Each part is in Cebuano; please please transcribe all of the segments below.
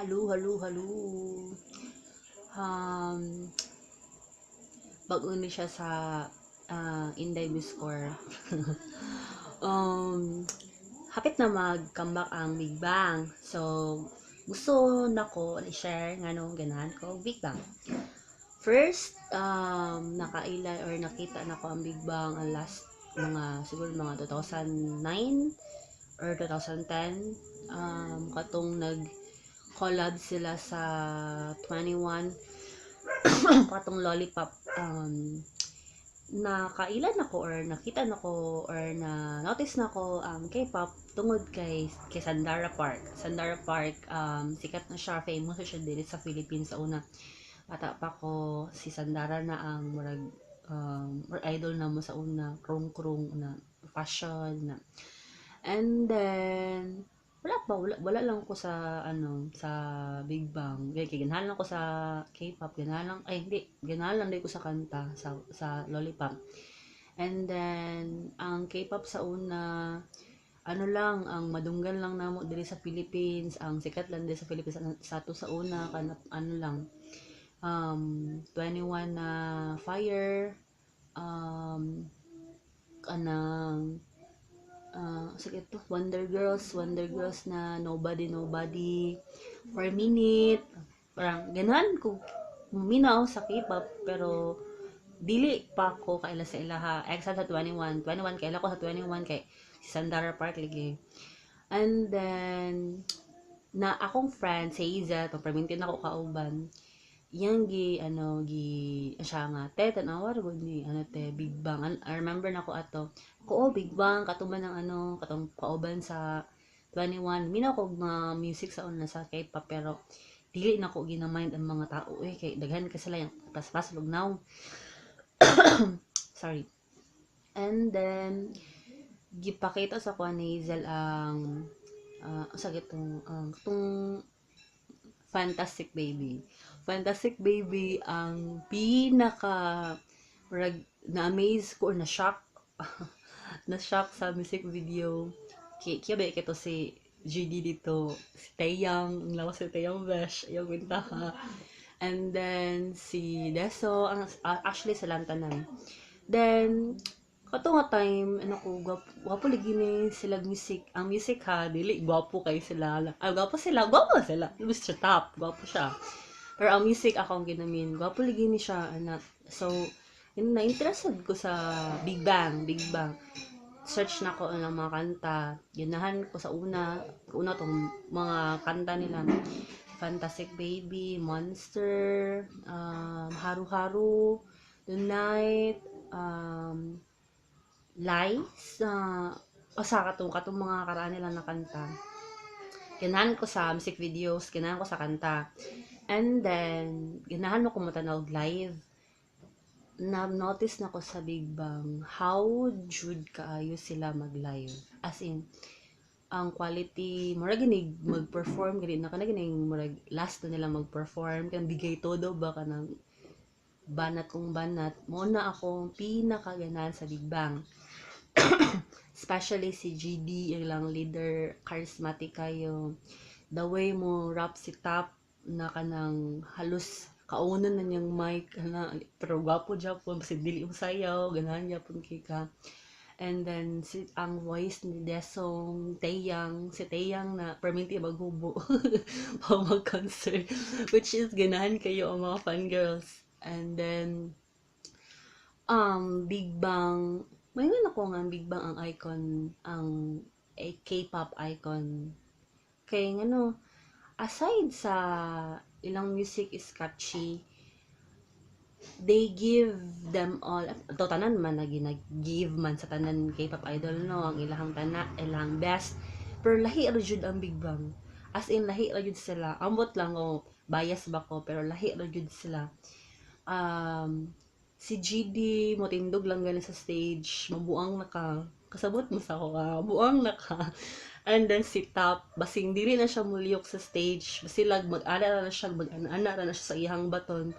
Hello, hello, hello. Bago ni siya sa Inday Biscor. Hapit na mag-comeback ang Big Bang. So, gusto nako i-share nganong ganahan ko Big Bang. First, nakaila or nakita nako ang Big Bang ang last mga siguro mga 2009 or 2010, katong nag collab sila sa 21, katong Lollipop. Nakailan ako or nakita nako or na notice nako ang K-pop tungod kay Sandara Park. Sandara Park, sikat na siya, famous na siya diri sa Philippines sa una. Bata pa ko, si Sandara na ang murag or idol na mo sa una, krong-krong na fashion na. And then wala pa, wala lang ko sa ano, sa Big Bang. Kaya kay ganahan lang ko sa K-pop, ganahan lang, ay hindi, ganahan lang ko sa kanta sa Lollipop. And then ang K-pop sa una, ano lang, ang madunggan lang namo diri sa Philippines, ang sikat lang diri sa Philippines sa ato sa una kanap ano lang, 21 na Fire, kanang sige to, Wonder Girls, Wonder Girls na Nobody Nobody, For a Minute, parang ganahan ko minaw sa K-pop, pero dili pa ko kaila sa ilaha except sa 21. 21, kaila ko sa 21 kay si Sandara Park lagi. And then na akong friend si Hazel to, permintin ako kauban iyang gi ano gi siya nga, "Te, tan-awa ra gud ni ano te, Big Bang." I remember na ko ato ko, "Oh, Big Bang katuman ng ano katong kauban sa 21." Minaw ko mga music sa una sa K-pop, pero dili na ko ginamind ang mga tao eh, kay daghan kasi sila yung paspas lugnaw. Sorry. And then gipakita sa kuan ni Hazel ang sa gitong ang tong Fantastic Baby. Fantastic Baby ang pinaka murag na-amaze ko or na-shock na-shock sa music video. Kaya ba kito si GD dito, si Taeyang, ang lawas si Taeyang besh, ayaw kwenta ha. And then si Daesung, ang actually sa tanan. Then kato nga time, ano ko, gwapo, gwapo lagi ni sila music. Ang music ha, dili gwapo kay sila. Ay, gwapo sila, gwapo sila. Mr. Top, gwapo siya. Pero ang music akong ginamin, gwapo lagi ni siya, anak. So, yun, na-interested ko sa Big Bang, Big Bang. Search na ko ng mga kanta. Ganahan ko sa una, una tong mga kanta nila. Fantastic Baby, Monster, Haru Haru, The Night, Lies, o sa katong mga karaan nila na kanta. Ganahan ko sa music videos, ganahan ko sa kanta. And then, ganahan mo ko motanaw live. Na-notice na ko sa Big Bang how jud kaayo sila mag-live. As in, ang quality, murag ginig mag-perform gani na kana gining murag last na nila mag-perform kanang bigay todo ba, kanang banat kung banat mo na akong pinakaganahan sa Big Bang. Especially si GD, ilang leader, charismatic kayo. The way mo rap si Top na kanang halos kaunon na niyang mic na, pero gwapo japon basta dili mo sayaw, ganahan japon kay ka. And then si ang voice ni Daesung, Taeyang, si Taeyang na perminti maghubo pa mag-concert, which is ganahan kayo ang mga fangirls. And then Big Bang, mayon ako nga ang Big Bang ang icon, ang eh, K-pop icon. Kay ngano, aside sa ilang music is catchy, they give them all to tanan man na ginag-give man sa tanan K-pop idol no ang ilahang tana ilang best, pero lahi ra jud ang Big Bang. As in, lahi ra jud sila. Ambot lang ko, bias ba ko, pero lahi ra jud sila. Si GD motindog lang gani sa stage, mabuang na ka, kasabot mo sa ako ka, buang na ka. And then si Top, basing dili na siya muliyok sa stage, basilag mag-ana na siya, mag-ana na siya sa iyang baton.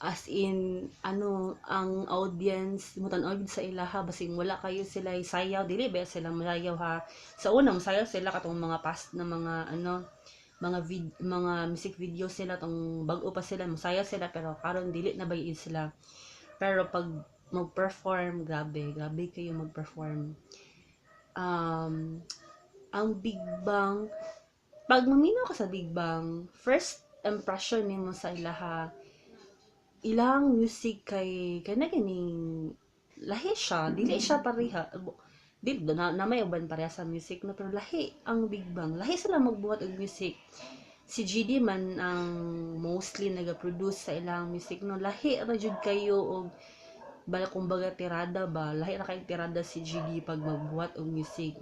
As in, ano, ang audience mo tan-aw sa ilaha, basing wala kayo sila sayaw, dili ba sila masayaw ha. Sa una masayaw sila katong mga past na mga ano. Mga music videos sila tong bag-o pa sila, musaya sila, pero karon dili na ba sila. Pero pag mag-perform, grabe, grabe kayo mag-perform. Ang Big Bang, pag maminaw ka sa Big Bang, first impression nimo sa ilaha, ilang music kay kana ganing lahi siya, dili siya pareha. Di na may uban pareha sa music no, pero lahi ang Big Bang. Lahi sila magbuhat og music. Si GD man ang mostly naga-produce sa ilang music no. Lahi ra jud kayo og bala, kumbaga tirada ba, lahi ra kay tirada si GD pag magbuhat og music.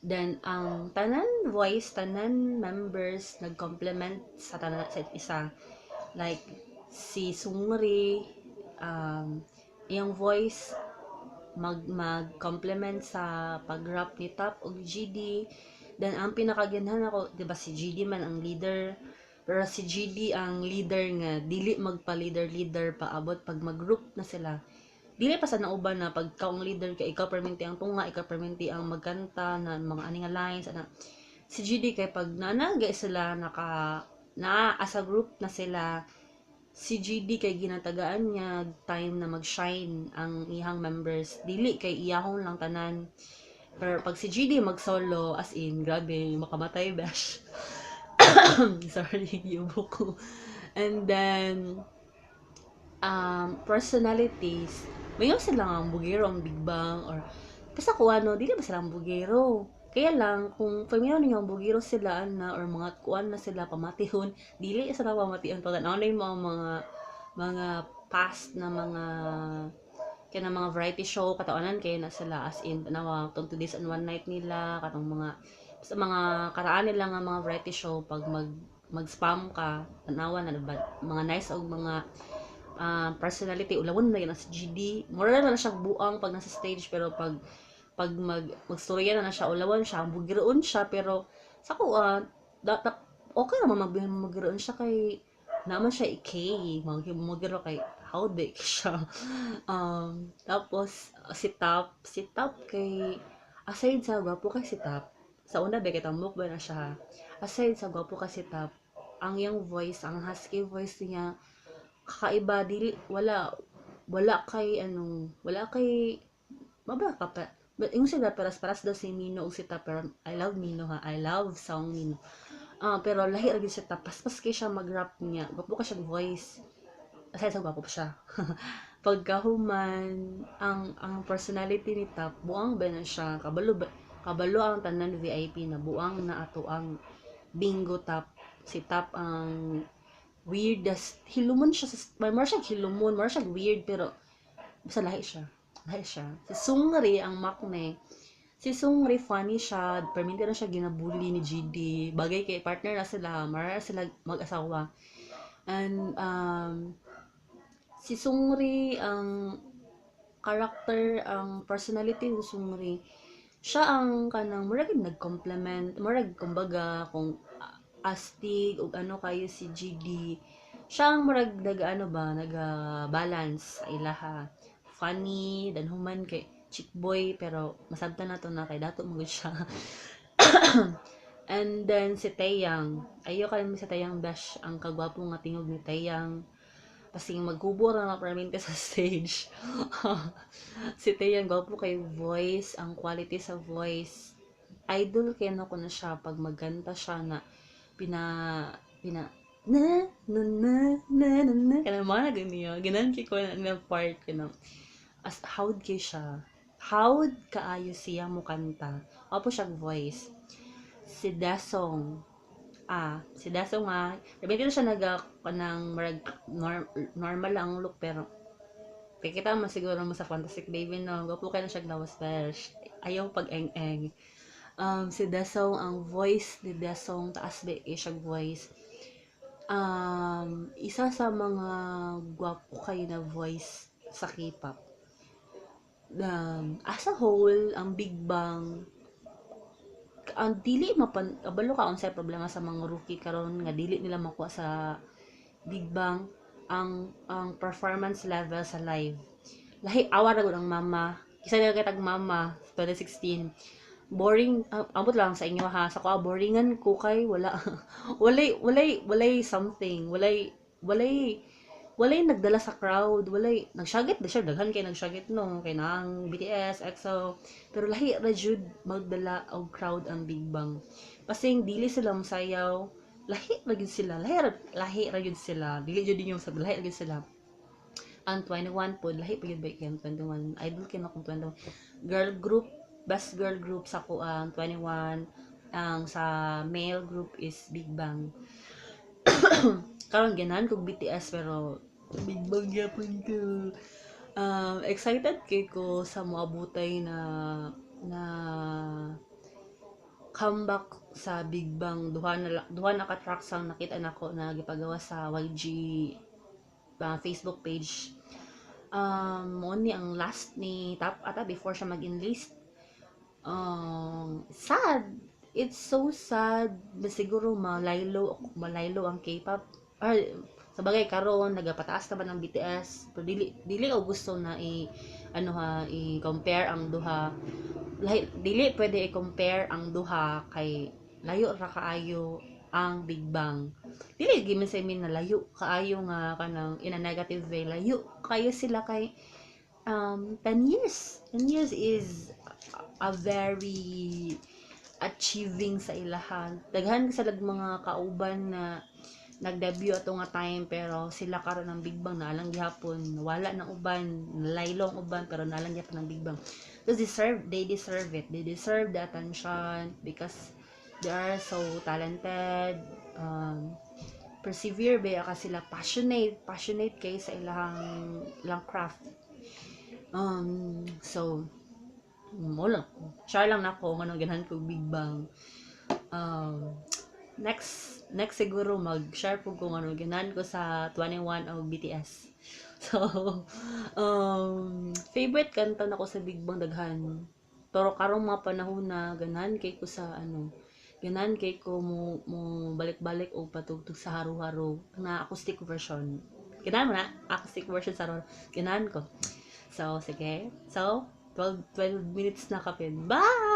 Then ang tanan voice, tanan members nag-complement sa tanan sa isa. Like si Seungri, iyang voice mag-complement sa pag-rap ni Top og GD. Then ang pinakaganahan ako, 'di ba si GD man ang leader, pero si GD ang leader nga dili magpa-leader-leader paabot pag mag-group na sila. Dili pa sa nauban na pag ikaw ang leader kay ikaw perminti ang tunga, ikaw perminti ang magkanta na mga ani nga lines ana. Si GD kay pag nanagay sila naka na as a group na sila, si GD kay ginatagaan niya time na mag-shine ang iyang members. Dili kay iyahon lang tanan. Pero pag si GD mag-solo, as in, grabe, makamatay besh. Sorry, yubo ko. And then, personalities, mayon sila nga ang bugero ang Big Bang or basta ko ano, dili ba sila ang bugero. Kaya lang, kung familiar ninyo ang bugero sila na or mga kuan na sila pamatihon, dili sila pamation. Pag ano mo ang mga past na mga kaya mga variety show katawanan kay na sila, as in tanawa tong 2 Days and One Night nila, katong mga sa mga karaan nila nga mga variety show, pag mag spam ka, tanawa na ba, mga nice og mga personality. Ulawon na yun si GD, mura na siya buang pag nasa stage, pero pag magstorya na siya, ulawan siya, bugiroon siya. Pero sa ko da, da, okay naman magbiroon siya kay naman siya ik magiro kay how big siya. Tapos si Top kay aside sa gwapo kay si Top sa una ba, kay tambok ba na siya, aside sa gwapo kay si Top, ang iyang voice, ang husky voice niya kakaiba. Dili wala kay ano, wala kay mabra ka pa. But yung sila paras-paras daw si Mino ug si Top, pero I love Mino ha. I love song Mino. Ah, pero lahi ra gyud si Top. Paspas kay siya mag-rap niya. Gwapo ka siya voice. Aside sa gwapo pa siya. Pagkahuman, ang personality ni Top, buang ba na siya? Kabalo ba, kabalo ang tanan VIP na buang na ato ang bingo Top. Si Top ang weirdest. Hilumon siya sa, more siya hilumon, more siya weird, pero basta lahi siya. Lahi siya. Si Seungri ang maknae. Si Seungri funny siya, perminti na siya ginabully ni GD. Bagay kay partner na sila, mara sila mag-asawa. And si Seungri ang character, ang personality ni Seungri, siya ang kanang murag nag-complement, murag kumbaga kung astig ug ano kayo si GD, siya ang murag nag ano ba, naga balance sa ilaha. Funny, dan human kay chick boy, pero masabtan na to na kay dato mo siya. And then si Taeyang, ayo kay si Taeyang besh, ang kagwapo nga tingog ni Taeyang. Pasing magkubo ra na permente sa stage. Si Taeyang gwapo kay voice, ang quality sa voice. Idol kay no ko na siya pag magkanta siya na pina pina na na na na na na kana mga ganyan ganan kay ko na part kanang as howd kay siya, howd kaayo siya mo kanta. Apo siya voice. Si Daesung, si Daesung nga na siya naga kanang murag normal lang ang look, pero kay kita man siguro mo sa Fantastic Baby no, gwapo kay na siya lawas besh, ayaw pag eng-eng. Si Daesung, ang voice ni Daesung, taas ba eh siya voice. Isa sa mga gwapo kay na voice sa K-pop. As a whole, ang Big Bang, ang dili mapan kabalo ka unsay problema sa mga rookie karon nga dili nila makuha sa Big Bang ang performance level sa live. Lahi awa ra gud ang mama. Isa na kay tag mama 2016. Boring, ambot lang sa inyo ha, sa ko boringan ko kay wala walay walay walay something, walay walay walay nagdala sa crowd, walay nagsyagit ba siya, daghan kay nagsyagit, no, kay nang BTS, EXO, pero lahi ra jud magdala og crowd ang Big Bang. Pasing dili sila mosayaw, lahi ra gyud sila, lahi ra gyud sila, dili jud ninyo sa lahi ra gyud sila. Ang 2NE1 pod, lahi pa gyud ba kay ang 2NE1, idol kay akong 2NE1. Girl group, best girl group sa ko ang 2NE1, ang sa male group is Big Bang. Karon ganahan kog BTS pero Big Bang gyapon ko. Excited kay ko sa moabutay na na comeback sa Big Bang. Duha na ka tracks ang nakita nako na gipagawa sa YG Facebook page. Mo ni ang last ni T.O.P ata before siya mag-enlist. Sad. It's so sad. Siguro malaylo malaylo ang K-pop. Or, sa bagay karon nagapataas naman ang BTS pero dili dili ko gusto na i ano ha, i-compare ang duha. Lahi, dili pwede i-compare ang duha kay layo ra kaayo ang Big Bang. Dili giman sa imin na layo kaayo nga kanang in a negative way, layo kayo sila kay 10 years. 10 years is a very achieving sa ilahan. Daghan sa lag mga kauban na nag-debut ato nga time pero sila karon ng Big Bang naalang gihapon, wala ng uban, laylo ang uban pero naalang gihapon ng Big Bang. So deserve they deserve it. They deserve the attention because they are so talented, persevere ba ka sila, passionate, passionate kay sa ilang ilang craft. So mo lang, share lang nako ngano ganahan ko Big Bang. Next next siguro mag-share po ko ngano ganahan ko sa 2NE1 o BTS. So favorite kanta nako sa Big Bang daghan. Pero karong mga panahon na ganahan kay ko sa ano, ganahan kay ko mo mo balik-balik og patugtog sa Haru Haru na acoustic version. Ganahan mo na acoustic version sa Haru. Ganahan ko. So sige. So 12 12 minutes na kapin. Bye.